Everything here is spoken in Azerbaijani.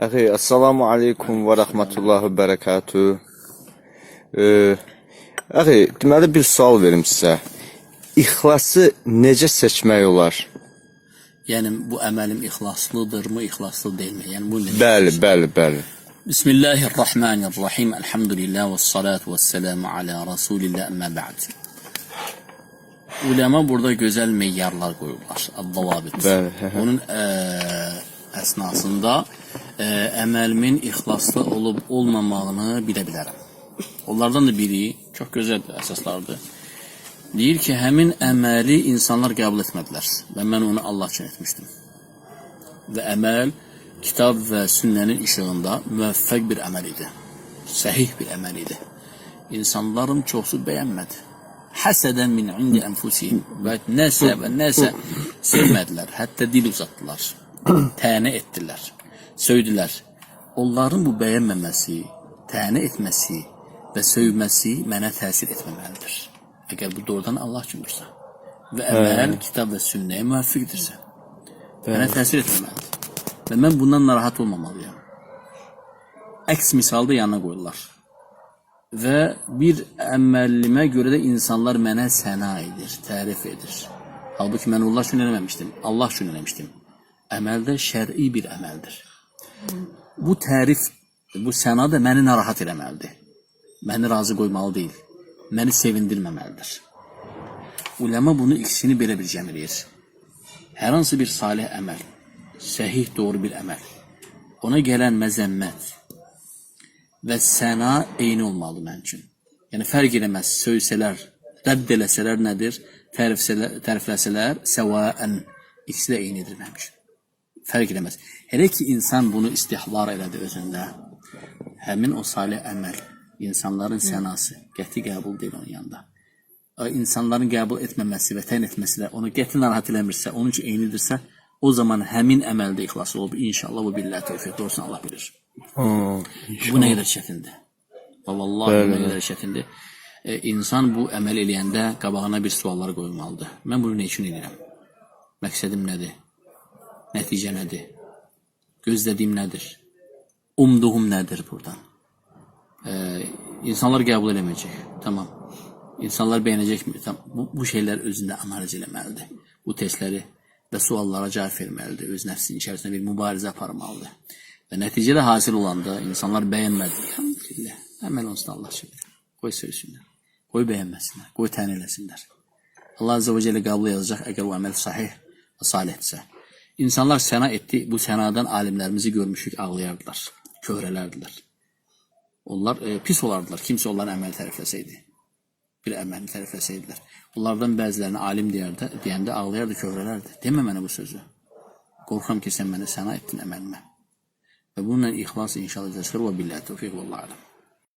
Əxi, assalamu aleykum və rəhmətullahi və bərəkatuh. Əxi, deməli bir sual verim sizə. İxlası necə seçmək olar? Yəni bu əməlim ixlaslıdırmı, ixlaslı deyilmi? Yəni bu nə? Bəli, bəli, bəli. Bismillahirrahmanirrahim. Elhamdülillah və salatu və selamu ala Rasulillah əmmə ba'd. Ulema burada gözəl meyarlar qoyublar. Ad-davabit. Bəli, hə, hə. Onun əsnasında əməlimin ixlaslı olub olmamağını bilə bilərəm. Onlardan da biri çox gözəl əsaslardır. Deyir ki, həmin əməli insanlar qəbul etmədilər və mən onu Allah üçün etmişdim. Və əməl kitab və sünnənin işığında müvəffəq bir əməl idi. Səhih bir əməl idi. İnsanların çoxu bəyənmədi. Həsədən min indi ənfusihim və nəsə və nəsə sevmədilər. Hətta dil uzatdılar. Tənə etdilər. Söydülər. Onların bu bəyənməməsi, tənə etməsi və söyməsi mənə təsir etməməlidir. Əgər bu doğrudan Allah üçündürsə və əməl kitab və sünnəyə müvəffiqdirsə, mənə təsir etməməlidir. Və mən bundan narahat olmamalıyam. Əks misalı da yanına qoyurlar. Və bir əməlimə görə də insanlar mənə səna edir, tərif edir. Halbuki mən onlar üçün eləməmişdim, Allah üçün eləmişdim. Əməl də şər'i bir əməldir. Bu tərif, bu səna da məni narahat eləməlidir. Məni razı qoymalı deyil. Məni sevindirməməlidir. Uləma bunu ikisini belə bir cəm eləyir. Hər hansı bir salih əməl, səhih doğru bir əməl, ona gələn məzəmmət və səna eyni olmalıdır mənim üçün. Yəni fərq eləməz, söysələr, rədd eləsələr nədir? Tərifləsələr, səvaən ikisi də eynidir mənim üçün. Fərq eləməz. Elə ki insan bunu istihlar elədi özündə, həmin o salih əməl, insanların sənası qəti qəbul deyil onun yanında. İnsanların qəbul etməməsi və təyin etməsi də onu qəti narahat eləmirsə, onun üçün eynidirsə, o zaman həmin əməldə ixlas olub. İnşallah bu billah tövfiq. Doğrusunu Allah bilir. Ha, Bu nə qədər çətindir. Və vallahi bu nə qədər çətindir. İnsan bu əməl eləyəndə qabağına bir suallar qoymalıdır. Mən bunu nə üçün edirəm? Məqsədim nədir? Nəticə nədir? Gözlədiyim nədir? Umduğum nədir buradan? İnsanlar qəbul eləməyəcək. Tamam. İnsanlar bəyənəcəkmi? Tamam. Bu şeylər özündə analiz eləməlidir. Bu testləri və suallara cavab verməlidir. Öz nəfsinin içərisində bir mübarizə aparmalıdır. Və nəticədə hasil olanda insanlar bəyənmədi. Elhamdülillah. Əməl onsuz da Allah üçün. Qoy söysünlər. Qoy bəyənməsinlər. Qoy tən eləsinlər. Allah Azze və Celle qəbul yazacaq əgər o əməl sahih və salihdirsə. İnsanlar səna etdi. Bu sənadan alimlərimizi görmüşük, ağlayardılar. Kövrələrdilər. Onlar pis olardılar. Kimsə onların əməli tərifləsəydi. Bir əməlini tərifləsəydilər. Onlardan bəzilərini alim deyərdi, deyəndə ağlayardı, kövrələrdi. Demə mənə bu sözü. Qorxuram ki, sən mənə səna etdin əməlimə. Və bununla ixlas inşallah çıxır və billahi tövfiq vallahu aləm.